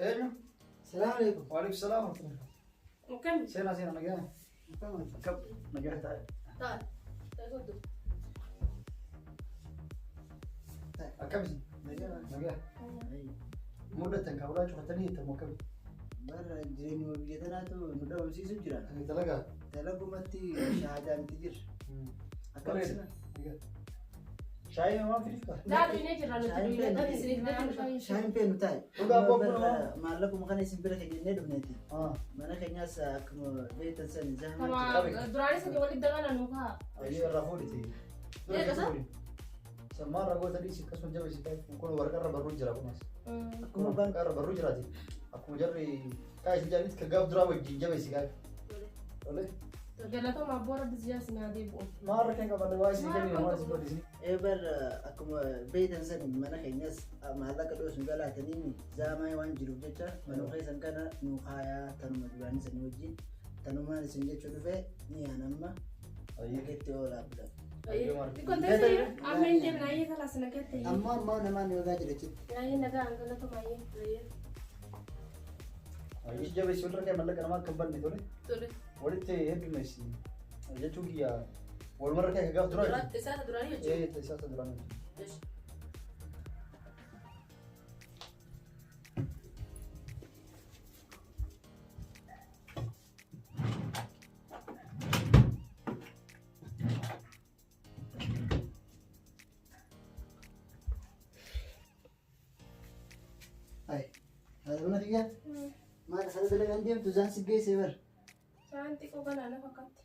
Eenyu? Salaam alaikum. Waalaikum salaam. Akkami? Seenaa seenaa nagaa. Akkam nagaa taa'e. Taa'e. Taa'e kottu. Akkam isin? Nagaa. Nagaa. Mul'atan kan ulaa cufatanii hiittamu akkami? Barra jireenyuma biyya tanaatu nu dhabamsiisu jira. Ani dalagaa. Dalagumatti shahaadaan itti jirra. Akkam Bareeda. isin? Nagaa. Shaayii waan fidifta? Daadhu inni jira nuti duwwaa. Daadhu isin itti Shaayin feenu taa'e. Dhugaa bobbuu namaa. Maallaquma kana isin bira keenyannee dhufneeti. Ah. Mana keenyaas akkuma beektan sani zahmaa Kama duraanis itti walitti dabalan nu kaa. Ayyee irraa fuudhiti. Ee, qasa? Sammaa irra goota dhiisi akkasuma jabeessi ta'e kun waraqarra barruu jira kumas. Akkuma baan Waraqarra barruu jiraati. Akkuma jarri kaa isin jaallis ka gaaf duraa wajjin jabeessi kaa'e. Tole. Galatoomaa abboo rabbi siyaa sinaa deebi'u. Maal rakkoo qaban waa isin kennu waa isin godhisi. Ee barra akkuma beektan sani mana keenyas maallaqa dhoosun galaatanii zaamaa waan jiruuf jecha manuma keessan kana nu kaayaa tanuma duraanii sanii wajjin tanumaan isin jechuu dhufe ni yaan amma nagetti oolaa bula. Xiqqoon teessee amma hin deemna ayyee kalaas nagaatti. Ammoo ammoo namaan yogaa jira jechuudha. Ayyee nagaa galatoomaa ayyee. Ayyee jabeessi walirra kee mallaqa namaa akka hin banne tole. Tole. Walitti heddumeessi jechuun kiyya walumarra kee ka gaaf duraa. Isaata duraanii hojii. Ee isaasa duraan wajjin. Ay, haadha mana kiyyaa maal sana dalagaan deemtu zaan si geesse bar. Saan xiqqoo kanaa na fakkaatti.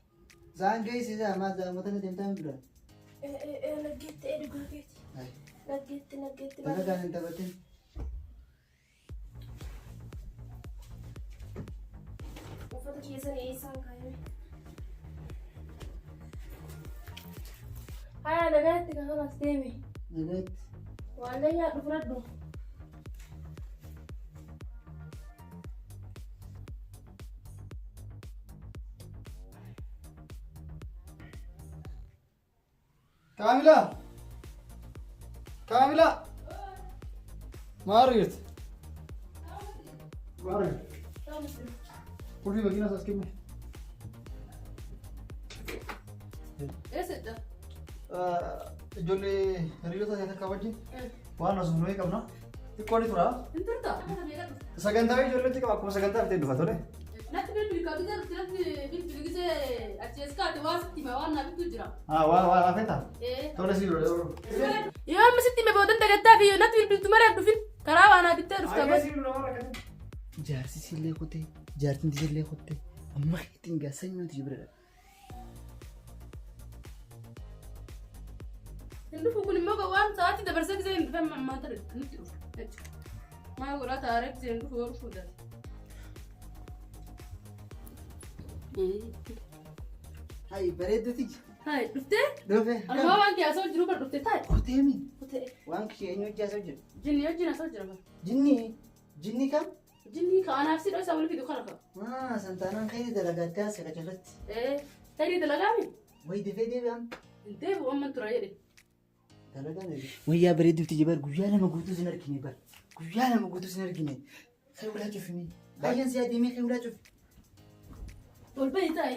Zaan geesse zaa maal zaamota na deemtaa dura. Naggeetti ee dhugaa keeti. Ay, Naggeetti naggeetti. dalagaan hin taphatin. Uffata keessan eessaan kaayame? Haya nagaatti kan kalaas deemi. Nagaatti. Waan nyaadhu fudhadhu. Kaamila! Kaamila! Maal jirti? Maal jirti? Qulfii makiinaa isaas kenni. Eessadha? Ijoollee hiriyoota isaa takka wajjin waan asuma nuyi qabna. Xiqqoo ni tura. Hin turta? Akka meeqa dhufte? Sagantaa ijoolleetti qaba akkuma sagantaa bitee dhufa tole. Natti bilbili kaatu jala natti bilbili gisee achi as kaate waa sitti hima waan naa bittu jira. Haa waa waa hafeeta. Ee. Tole si dura. Yoo amma sitti hime boodan dagattaa fi natti bilbiltu malee hin dhufin karaa waa naa bittee dhufta bas. Jaarsi sillee kutee, jaartiin sillee kuttee, amma keetiin gaa sanyuuti bira. Hin dhufu kun immoo waan sa'aatii dabarsee gisee hin dhufin ammaa tana nutti dhufa. Jechuudha. Maal godhaa taaree gisee hin dhufu yoo dhufuu daate. Hai bareedduuti. Hai dhuftee? Dhufe. Anumaa waan kee asoo jiru kan dhuftee taa'e. Kutee mi? Kutee. Waan kishee eenyu hojii asoo jiru? Jinni wajjin asoo jira kan. Jinni jinni kam? Jinni ka anaaf si dho'isa wal fidu kana ka. Maa santaanaan ka'ee dalagaatti as qacarratti. Ee tarii dalagaami? Wayi dafee deebi'am. Hin deebi'u amman tura jedhe. Dalagaan eegi. Wayyaa bareedduuti jibar guyyaa lama guutuu sin argine bar. Guyyaa lama guutuu sin argine. Kee ulaa cufimi. Baay'een si adeemee kee ulaa cufi. Ol bahi taa'e.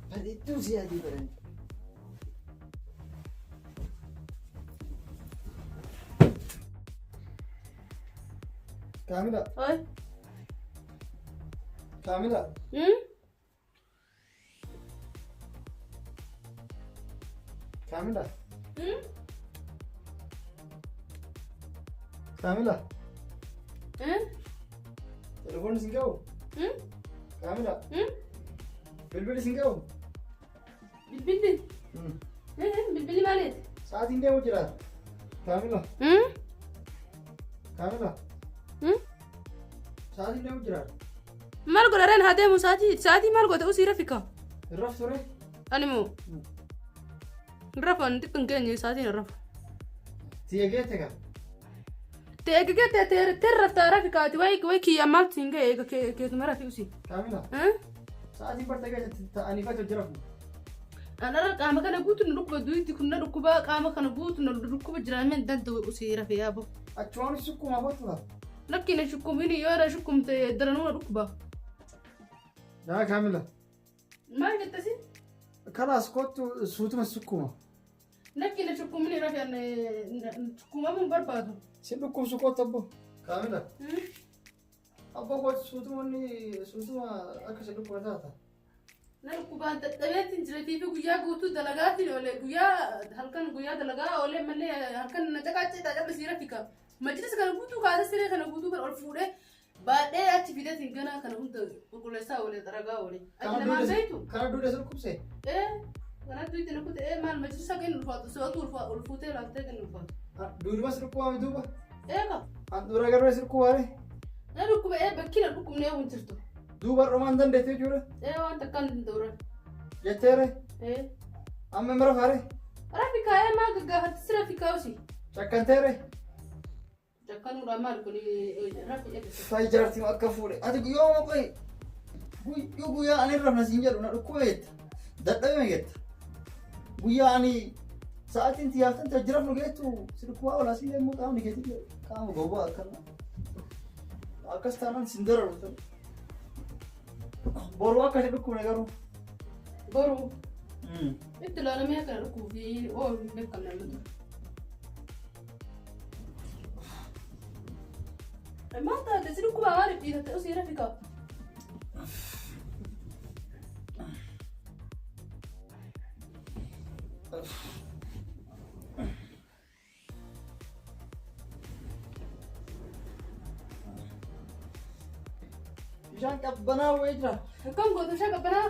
Bareedduu si adii baran. Kaamila! Oi. Kaamila! Hmm? Kaamila! Hmm? Kaamila! Eh? Telefoonni sin ga'u? Hmm? Kaamila! Hmm? Bilbilli sin ga'u? Bilbilli. Eh, bilbilli maaliiti? Sa'aatiin deemu jira. Kaamila! Hmm? Kaamila! Hmm? Sa'aatiin deemu jira. Maal godha reen haa deemu sa'aatii sa'aatii maal goota usii rafika. Hin raftu ree? Ani moo hin rafu ani xiqqoo hin geenye sa'aatiin hin rafu. Tiyya geette kaa? Eega teerra rafi kaati wayi wayi kiyya maaltu hin ga'e eega keetuma rafi usi. Kaamila. Sa'aatiin bartee keessatti ta'anii fa'aa jira. Anarra qaama kana guutu na dhukkuba duuti kun na dhukkuba qaama kana guutu na dhukkuba jiraameen danda'u usii rafi yaabo. Achumaan sukkuuma kottu laa. Lakki na shukkumini yoo na shukkumte daranuu na dhukkuba. Yaa Kaamila. Maal jettasi? Kalaas kottu suutuma sukkuuma. Lakki na shukkumini rafi shukkumamuun hin barbaadu. Si dhukkubsu kottu abbo. Kaamila. Abbo kottu suutuma inni suutuma akka si dhukkuba taata. Na dhukkubaan dadhabeetiin jiratii fi guyyaa guutuu dalagaatiin oolee guyyaa halkan guyyaa dalagaa oolee malee halkan na caqaacee callisii rafi ka. Majlis kana guutuu kaasee siree kana guutuu kan ol fuudhee baadhee achi fideetiin gana kana hunda qulqulleessaa oolee xaragaa oolee. Ati namaan beektu? Kana duudee si dhukkubsee? Ee kana duuti na kute ee maal majlisa kan ulfaatu si'atu ol fuutee laaftee kan ulfaatu. Duuduma si dhukkubaame duuba? Ee ka. Handhuura garuu si dhukkubaare? Na dhukkuba ee bakki na dhukkubnee hin jirtu. Duuba dhumaan dandeettee jechuudha? Ee waan takkaan danda'u. Jetteere? Ee. Amma mara faare? Rafi kaa'ee maa gaggaafatti si rafi kaa'usi. Cakkanteere? Cakkanuudha maal kun rafi eeggatu. Faayi jaartii akka fuudhe. Ati yoo qoyi guyyuu guyyaa ani rafna siin jedhu na dhukkuba jetta. Dadhabame jetta. Guyyaa ani sa'aatiin xiyyaaftan jira rafnu geettu si dhukkubaa oolaa siin immoo qaamni keetii qaama gowwaa akkana. Akkas taanaan sin dararu. Boru akka si dhukkubne garuu. Boru. Itti ilaalamee akka dhukkuu fi oolu hin beekamne amma ture. Maal taate si dhukkubaa maaliif dhiifatte usii rafi kaa'u? Bishaan qabbanaa wayii jira. Akkam gootu bishaan qabbanaa?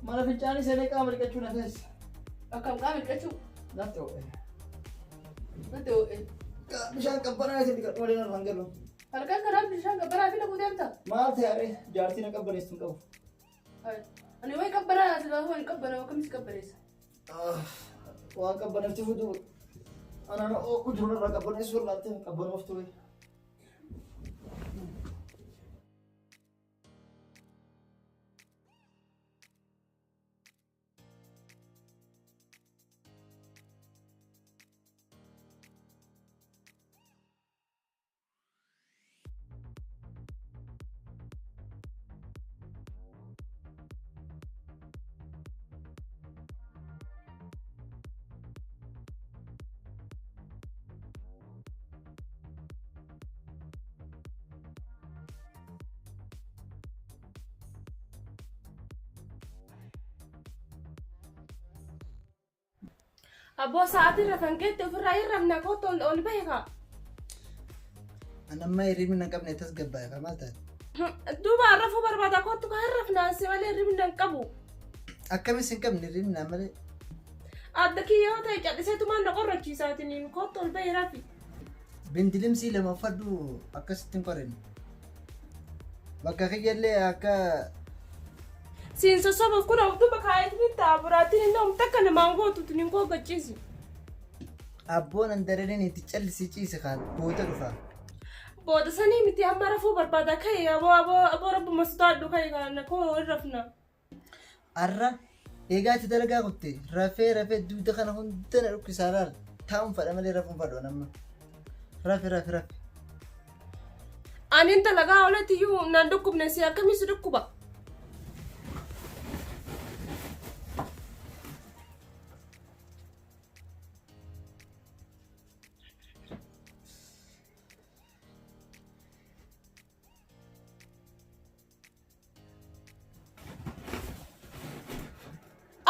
Mana fincaanii seenee qaama dhiqachuu na feessa. Akkam qaama dhiqachuu? Natti ho'e. Natti ho'e. Bishaan qabbanaa isin dhiqadhu malee narraan galu. Halkan kanaan bishaan qabbanaa fi naquu deemta? Maal ta'e aree jaartii na qabbaneessu hin qabu. Ani wayi qabbanaa silaa hin qabbanaa akkamitti qabbaneessa? Waan qabbaneefti fuutu anaan oo'u jiru narraa qabbaneessu wallaalte qabbanooftu wayi. Abboo sa'aatii rafan keetti ofirraa hin rafna kootu ol ol bahe kaa. Ani amma hirribni hin qabne tasgabbaa'e kaa maal taate? Duuba rafuu barbaada kootu kaa hin rafna si malee hirribni hin qabu. Akkamis hin qabne hirribni naa malee? Adda kiyya yoo ta'e calliseetumaan na qorrachiisaatiniin kootu ol bahe rafi. Bindilimsii lama uffadhu akkasitti hin qorine. Bakka kiyyallee akka Siin sossobuuf kun of duuba kaa'eetiin ta'a boraatiin inni homta akka namaan gootu tuniin koo gachiisi. Abboon andareen itti callisii ciise kaan booda dhufa. Booda sanii miti amma rafuu barbaada ka'e aboo aboo aboo rabbuma sodaadhu ka'e kana koo hin rafna. Arra eegaa itti dalagaa kutte rafee rafee dugda kana hunda na dhukkisaa laal taa'uun fadha malee rafuun fadhu amma. Rafe rafe rafe. Ani dalagaa ooletti iyyuu naan dhukkubne si akkamii si dhukkuba.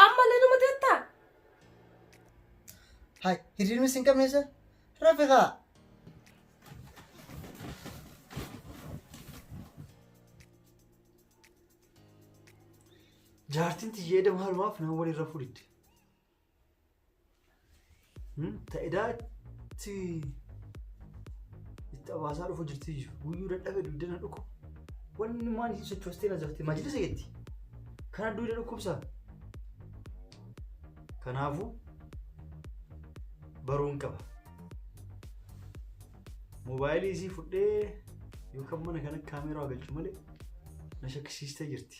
Ammallee numa teettaa? Hai hirribni sin qabne isa rafe kaa. Jaartiin tiyyee maalumaaf nama waliin rafuu didde. Ta'idaatti itti abaasaa dhufu jirti iyyuu guyyuu dadhabe dugda na dhukkuba. Wanni maan isin sochoostee na zaftee majlisa jetti. Kana dugda dhukkubsa. Kanaafuu baruun qaba. Moobaayilii isii fudhee yookaan mana kana kaameeraa galchu malee na shakkisiistee jirti.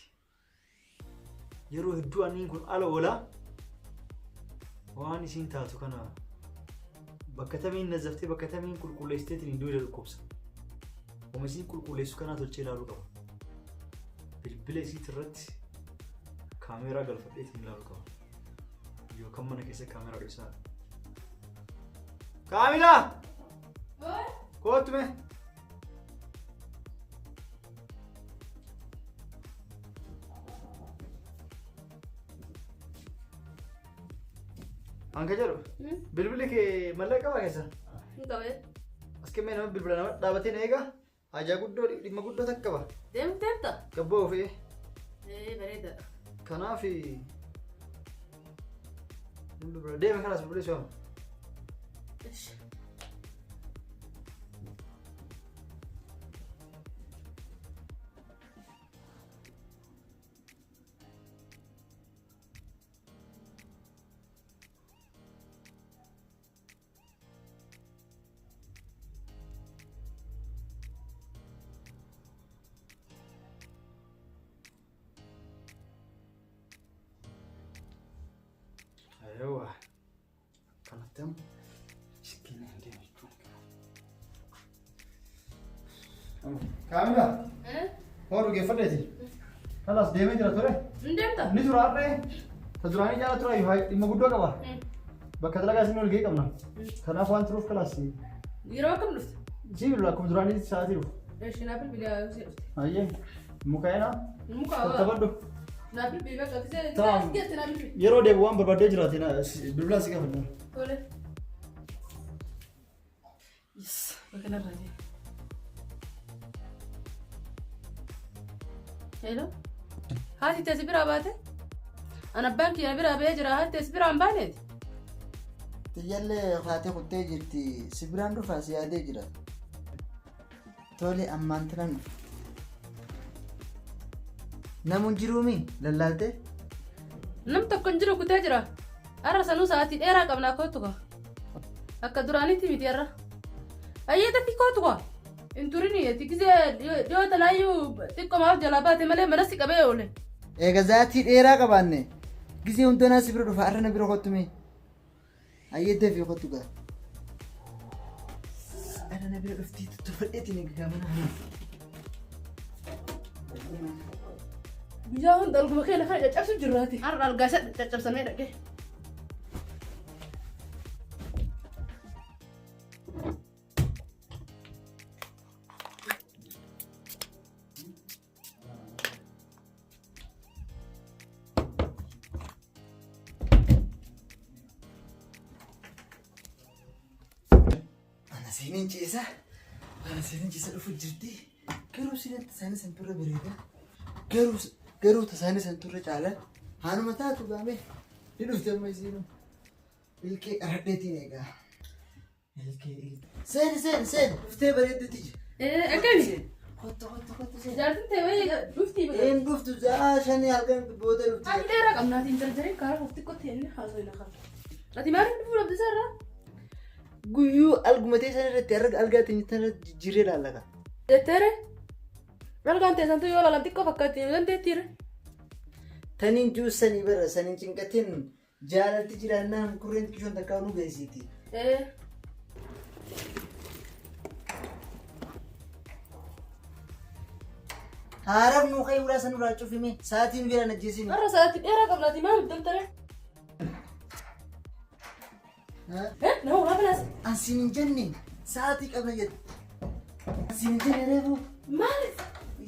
Yeroo hedduu aniin kun ala oolaa waan isiin taatu kana bakka tamiin nazzaftee bakka tamiin qulqulleessiteetiin hin duuda dhukkubsa. Wama isiin qulqulleessu kanaa tolchee ilaaluu qaba. Bilbila isiit irratti kaameeraa galfadheetiin ilaaluu qaba. Yookaan mana keessa kaameeraa dhoksaa. Kaamilaa! Kootu mee! Anka jedhu bilbilli kee mallaqa qabaa keessa? Hin qabee. As kennee nama bilbila nama dhaabatee na eega. Hajaa guddoo dhimma guddoo takka qaba. Deemteetta? Gabboo ofii. Ee bareedaadha. Kanaaf deeme kanas bilbilee si waama. Ishi. Aywa. Kanatti amma sikkina hin deemu jechuudha. Kaamila, hoo dhugeeffadheeti. Kalaas deemee jira ture. Hin deemta? Ni tura har'ee. Ta duraanii jaala tura dhimma guddoo qaba. Bakka dalagaa isin ol ga'ee qabna. Kanaaf waan turuuf kalaas. Yeroo akkam dhufte? Si bilbila akkuma duraanii sa'aatii dhufu. Eshi naaf bilbila si dhufte. Ayyee mukaa'ina. Muka Tattabadhu. naaf bilbila bakka gisee Tamam. geesse naaf bilbila. Yeroo deebi'u waan barbaaddee jiraate bilbilaan si gaafadha. Tole. Yes, bakka narraa jira. Hello. Haati teessi biraa baate? An abbaan kiyya biraa ba'ee jira. Haati teessi biraa hin baaneeti? Tiyyallee kaatee kuttee jirti. Si biraan dhufaa si yaadee jira. Tole ammaan tanan dhufa. Namuun jiruumi lallaaltee? Nam tokko hin jiru kutee jira. Har'a sanuu sa'aatii dheeraa qabnaa kootu kaa. Akka duraanitti miti har'a. Ayyee dafii kootu kaa. Hin turini ati gisee dhiyoo tanaayyuu xiqqoomaaf jalaa baate malee mana si qabee oole. Eega zaatii dheeraa qabaanne gisee hundanaa si bira dhufa har'a na bira kottu mee. Ayyee dafii kottu gaa. Har'a na bira dhuftii tuffadheetiin egaa mana kana. Guyyaa hunda alguma kee lafa caccabsu jirraati. Har'a algaa isa caccabsamee dhaqee. Ana seeniin ciisa. Ana seeniin ciisa dhufu jirti. Garuu sileen tasaanii san turre bareeda. Garuu garuu tasaanii san turre caala. Haanuma taatu gaame. Ni dhufte amma isiinuu. Ilkee qaradheetiin eegaa. Ilkee ilkee. Seeni seeni seeni. Dhuftee bareedduuti jira. Akkami? Kottu kottu kottu seeni. Jaartin ta'e wayii dhuftii baga. Een dhuftu za'a shanii halkan booda dhufti. Ati dheeraa qabnaatiin jarjareen karaa of xiqqoo ta'e inni haasoo hin hafu. Ati maaliif dhufuu dhabde isaarraa? Guyyuu alguma ta'e san irratti har'a algaa teenya irratti jijjiirree laallaka. Jetteere? Algaan teessantu yoo laalan xiqqoo fakkaatti hin dandeettiire. Taniin juussanii bara saniin cinqatiin jaalalti jiraannaan kurreen xiqqishoon takkaa nu geessiti. Ee. Haaraaf nuu ka'ee ulaa san irraa cufime sa'aatiin nu jedhan ajjeesini. Har'a sa'aatii dheeraa qabnaati maaliif damtare? Nama ulaa bilaas. An siin hin jenne sa'aatii qabna jedhe. An siin hin jenne reefu Maaliif?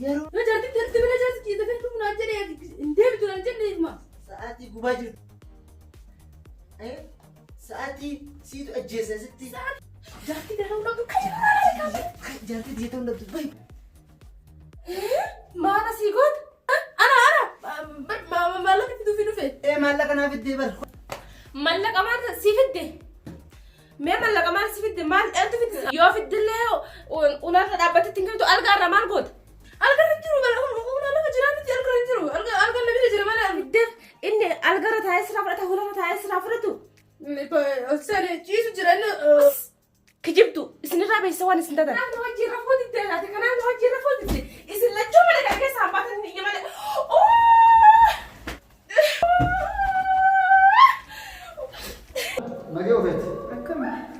yeroo Yoo jaartiin teessee bira jaarsi kiisa fedhu naan jedhee hin deebitu naan jenne ma. sa'aatii gubaa jirtu. Sa'aatii siitu ajjeese asitti. Jaartii ta'uu dhabdu kan jiru. Jaartii ta'uu dhabdu bahi. Maal asii goota? Ana ana maallaqa fiduufi dhufe. Ee maallaqa naa fiddee bar. Mallaqa maal si fidde? Mee mallaqa maal si fidde? Maal dhaltu fidde? Yoo fiddillee ularra dhaabbatetti hin kennitu algaarra maal goota? Algarra hin jiru ulaa lafa jiraa miti algarra hin jiru algarra bira jira malee. Fiddeef inni algarra taa'ee siraa fudhata ularra taa'ee siraa fudhatu. Seene ciisu jira inni. Kijibdu Isinirraa beeksisa waan isin taatan. Kanaaf na wajjin rafuu didde laate kanaaf na wajjin rafuu didde isin lachuu mana kana keessaa hin baatan iyya malee. Nagee ofeeti. Akkam.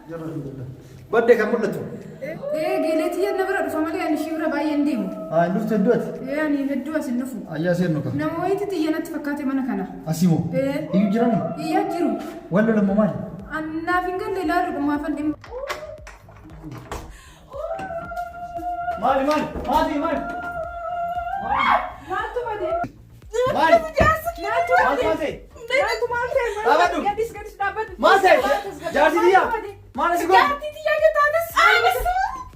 Jara alhamdulillah. Baddee kan mul'atu. Ee geeleetii na bira dhufa malee ani ishii bira baay'ee hin deemu. Haa hin dhufte hedduu ati. Ee ani hedduu as hin dhufu. Ayyaa seennu ka. Nama wayiitti xiyya natti fakkaate mana kana. Asii moo? Ee. Iyyuu jirani? Iyyaa jiru. Wal lolan moo maali? Annaaf hin galle ilaalu dhumaafan dhimma. Maali maali? Maali maali? Maaltu bade? Maali? Maaltu Maal bade? maal ta'e? Maaltu maal ta'e? Dhaabadhu. Gadis gadis dhaabbadhu. Maal ta'e? Jaarsi tiyyaa? Maal asii godhu? Jaartii tiyyaa jettaanis.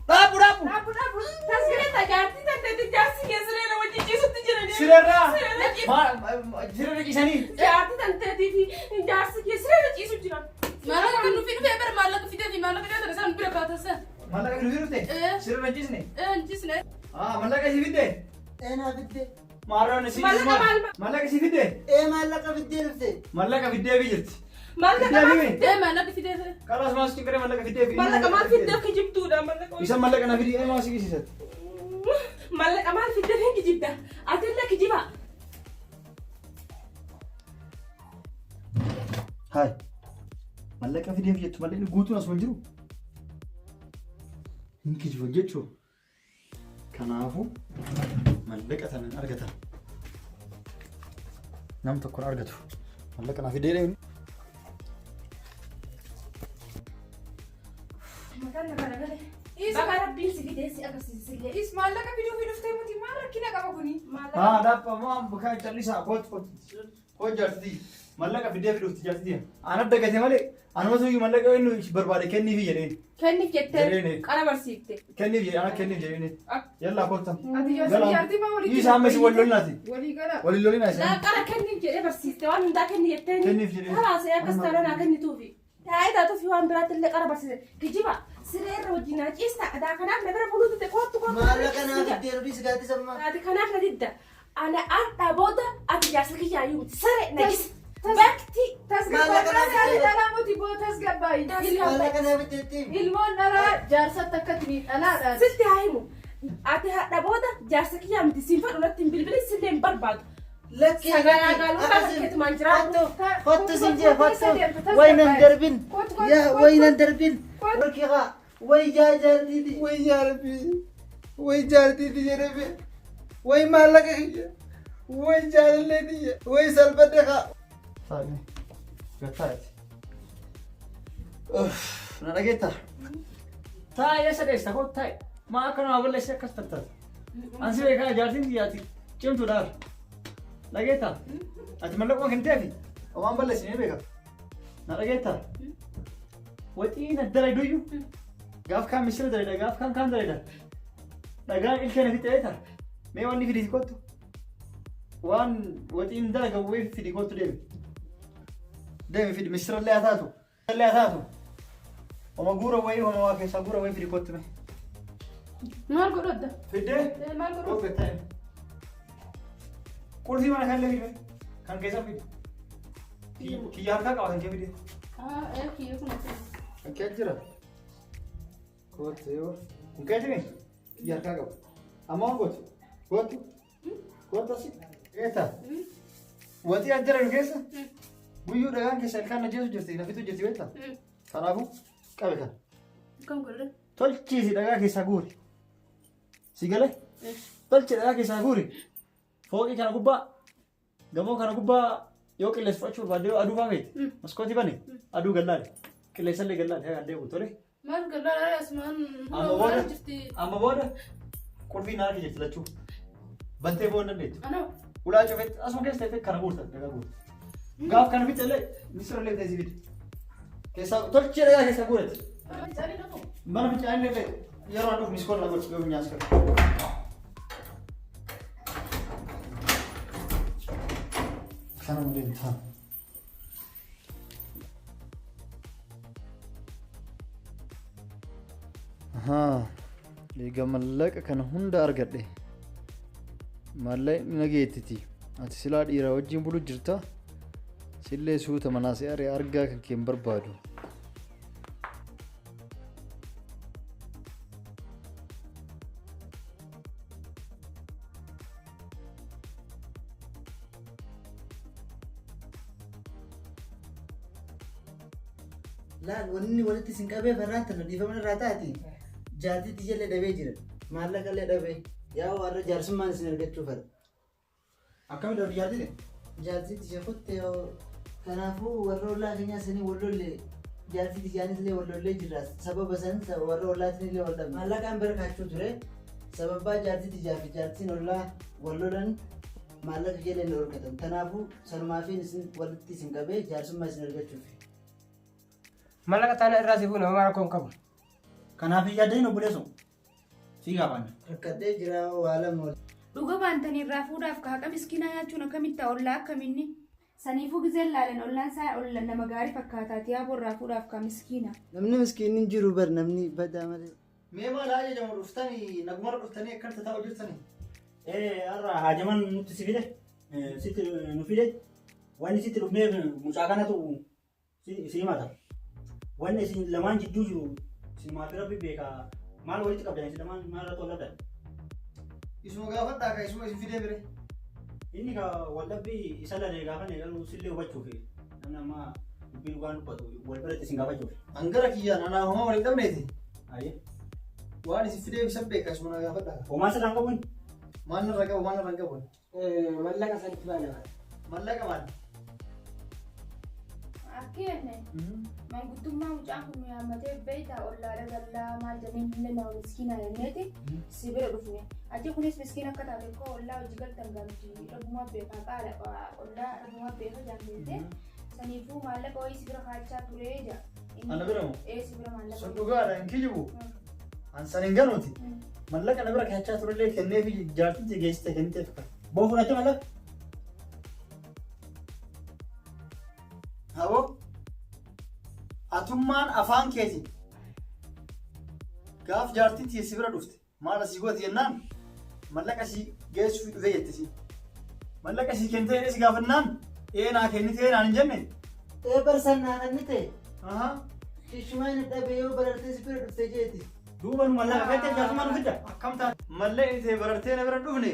Dhaabbu dhaabbu. Dhaabbu dhaabbu. Tasgireta jaartii tanteetti jaarsi keessa sireera wajjin ciisutti jiran. Sireerraa? Sireerra ciisu. Maal sireerra ciisanii? Jaartii tanteetii fi jaarsi kee sireerra ciisu jiran. Maallaqa nu fidee bara maallaqa fidee fi maallaqa fidee sana isaan bira kaatan sana. Maallaqa nu fidute? Ee. Sireerra hin ciisne? Ee hin ciisne. Ah maallaqa si fidde? Ee naa fidde. Maarroon si Maallaqa maal? Maallaqa si fidde? Ee maallaqa fiddee dhufte. Maallaqa fiddee fi jirti. Maallaqa Fiddee maal fi? fiddee? Ee maallaqa fidee. Kalaas maas cinqaree maallaqa fiddee fi. Maallaqa maal fiddee kijibduudha maallaqa. Isa maallaqa na fidi ee maas siqisiisatti. Maallaqa maal fiddee hin kijibda? Atillee kijiba. Haay. Maallaqa fidee fi jettu malee inni guutuun asuma hin jiru. Hin kijiban jechuun. Kanaafuu maallaqa sana hin argatan. Nam tokko hin argatu. Maallaqa naa fidee deemu. Mataan na garagale. Is Baga rabbiin si fidee si agarsiisillee. is maallaqa fiduu fi dhuftee miti maal rakkina qaba kuni? Maallaqa. Haa dhaabba moo bakka callisaa kootu kootu. Koo jaarsitii maallaqa fidee fi dhufti jaarsitii. Aan adda gate malee anuma iyyuu maallaqa inni barbaade kenniifi jedheen. Kenniif jettee Jedheen. qara barsiifte. Kenniif jedheen ana kenniif jedheen. Yallaa kootta. Ati jaarsi Gala. jaartii maa walitti Isa amma isin wal lolinaati. Walii gala. Waliin lolinaa isin. Laa qara kenniif jedhee barsiifte waan hundaa kenni jetteen. Kenniif jedhee. Karaa see akkas taanaan haa kennituufi. Taa'ee taatuufi waan biraatti illee qara barsiise. Kijiba siree irra wajjin naa ciista. Adaa kanaaf na bira buluu dide kootu kootu. Maallaqa naa fiddee dhufis gaaddisa ammaa. Ati kanaaf na didda. Ana har'aa booda ati jaarsa kiyyaayyuu miti. Siree na jis. Bakti. Tasgabbaayi dhalaa miti boo tasgabbaayi. Maallaqa naa fiddeetti. Ilmoon dhalaa jaarsatti akkatti ni dhalaadhaati. Sitti haa himu. Ati har'a booda jaarsa kiyyaa miti. Siin fadhu natti hin bilbilin sillee hin barbaadu. Lakkii Sagalaagalummaa fakkeetumaan jiraatu. Kottu sin jee kottu. Way nan darbin. Yaa way nan darbin. Warki haa. Way jaa jaartiiti. Way jaartii. Way jaartiiti jedhame. Way maallaqa kiyya. Way jaalallee tiyya. Way salphate haa. Taa'e. Gattaa'e. Na dhageetta. Taa'e eessa dheessa koo taa'e. Maa akka nama balleesse akkas tattaate. Ansi beekaa jaartiin tiyyaati cimtuudhaaf. Dhageetta. Ati mallaquma kenteefi. Waan balleessine beeka. Na dhageetta. Waxii na dalayduyyuu. Gaaf kaan misira dalayda gaaf kaan kaan dalayda. Dhagaan ilkee na fixee Mee wanni fidii kottu. Waan waxiin dalaga wayii fidii kottu deemi. Deemi fidi misira illee haa taatu. Illee haa taatu. Homa guura wayii homa waa keessaa guura wayii fidii kottu mee. Maal godhu adda? Fiddee? Ee maal godhu? Kottu ta'e. Qulfii mana kan illee fidi mee. Kan keessaa fidi. Kiyya harkaa qaba kan kee fidee. Haa ee kiyya kun akkana. Kan kee jira. Kottu yoo. Kun kee jire? Kiyya harkaa qaba. Amma waan gootu? Kottu. Kottu asi. Eeta. Waxii as jira nu keessa? Guyyuu dhagaan keessa ilkaan na jeesu jirti na fixu jirti beektaa? Kanaafuu qabe kana. Akkam godhe? Tolchiisi dhagaa keessaa guuri. Si galee? Tolchi dhagaa keessaa guuri. Fooqii kana gubbaa gamoo kana gubbaa yoo qilleensa fudhachuu barbaadde yoo aduu faa feete maskootii bane aduu gallaale qilleensa illee gallaale haga deemu tole. Maal gallaadha asumaan Amma booda jirti. amma booda qulfii na harka jirti lachuu. Bantee boo hin dandeettu. Anoo Ulaa cufetti asuma keessa teessee kana guurta dhagaa guurta. Gaaf kana fixe illee misira illee teessii fide. Keessaa tolchee dhagaa keessaa guurate. Fincaanii dhaqu. Mana fincaanii illee yeroo an dhufu miskoon na gochi yoo nyaas qabu. Kana malee hin taanu. Ahaa, egaa mallaqa kana hunda argadhe. Maallaqni na geettiti. Ati silaa dhiira wajjin bulu jirta. Sillee suuta manaa si ari'a argaa kan kee hin barbaadu. Laal wanni walitti isin qabee farraan tana dhiifama irraa taati. Jaartii tiyyallee dhabee jira. Maallaqa illee dhabee. Yaa warra jaarsummaan isin argachuu fedha. Akkamitti dhabde jaartii? Jaartii tiyya kutte yoo kanaafuu warra ollaa keenyaa sanii wal lolle jaartii tiyyaanis illee wal lollee jirra. Sababa san warra ollaatiin illee wal dhabne. Maallaqaan bira kaachuu ture. Sababaa jaartii tiyyaa fi jaartiin ollaa wal lolan maallaqa keellee ni dhorkatan. Kanaafuu sanumaafiin isin walitti isin qabee jaarsummaa isin argachuuf. Mallaqa taana irraa si fuuna homaa rakkoo hin qabu. Kanaaf hin yaaddayin obboleesso. Sii gaafanna. Rakkadhee jira waa lama wal. Dhuga baantanii irraa fuudhaaf ka haqa miskiinaa nyaachuun akkamitti ta'a ollaa akkaminni. Saniifuu gizeen laalen ollaan isaa olla nama gaarii fakkaataati yaaboo irraa fuudhaaf ka miskiina. Namni miskiinni hin jiru bar namni badaa malee. Mee maal hajajamu dhuftanii nagumarra dhuftanii akkana taa'u jirtanii? Ee har'a haajaman nutti si fide sitti nu fide wanni sitti dhufneef mucaa kanatu si himata. Wanni isin lamaan jidduu jiru isinumaa fi rabbi beeka. Maal walitti qabdan isin lamaan maal irratti wal dhabdan? Isuma gaafadhaa ka isuma isin fidee bire. Inni ka wal dhabbii isa lalee gaafa garuu sillee hubachuuf namni amma dubbii dhugaan dubbatu wal biratti isin gaafachuuf. Hangara kiyyaan anaa homaa wal hin dhabneeti. Ayyee. Waan isin fidee isa beeka isuma na gaafadhaa. Homaa sirraan qabuun Maal narra qabu maal narra hin qabu? Mallaqa sanitti baana. Mallaqa maal? Akki jenne manguddummaa mucaan kun nu yaammatee beektaa ollaadha gallaa maal jennee illee nama miskiinaa jenneeti si bira dhufne. Ati kunis miskiina akka taate koo ollaa hojii galtan gaamti rabbumaa beekaa qaala ollaa rabbumaa beeka jaamteette saniifuu maallaqa wayii si bira kaachaa turee jaa. Ana bira moo? Ee si bira maallaqa. Sun dhugaadha hin kijibu. An san hin ganuuti. Mallaqa na bira kaachaa turellee kenneefi jaartitti geessite kenniteef. Boo fudhatte mallaqa? Aboo atummaan afaan keetiin gaaf jaartiin tiyya si bira dhufte maal asii gooti jennaan mallaqa sii geessuuf dhufe jette si. Mallaqa sii kennitee jedhee si gaafannaan ee naa kennitee naan hin jenne. Ee barsan naa kennite. Ahaa. Shishumaan dhabe yoo barartee si bira dhufte jeeti. Duuba nu mallaqa kenniteef jaarsummaa nu fidda. Akkam taate mallee ta'e barartee na bira dhufne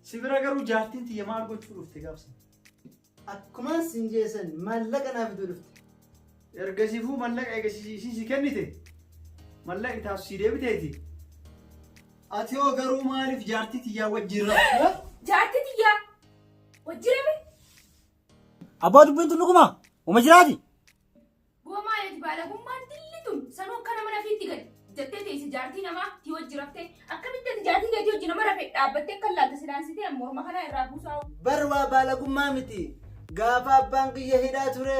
si bira garuu jaartiin tiyya maal gochuu dhufte gaafsan. Akkumaan siin jee san maallaqa naa fiduu dhufte. Ergasiifuu mallaqa eega isiin si kennite mallaqni taatu sii deebiteeti. Ati hoo garuu maaliif jaartii tiyyaa wajjin rafta? Jaartii tiyyaa wajjin rafe? Abbaa dubbiin tun dhuguma? Uma jiraati? Boo maali ati baalagummaan dilli tun sanuu akka nama nafiitti gad jettee teesse jaartii namaa tii wajji raftee akkamitti ati jaartii keetii wajji nama rafe dhaabbattee akka laalta silaan sitee morma kanaa irraa buusaa. Bar waa baalagummaa miti. Gaafa abbaan kiyya hidhaa ture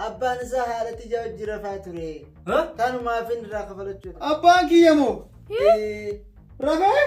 abbaan isaa haadha tiyya wajji rafaa ture. Tanumaafin irraa kafalachuu. Abbaan kiyya moo? Ee. Rafee?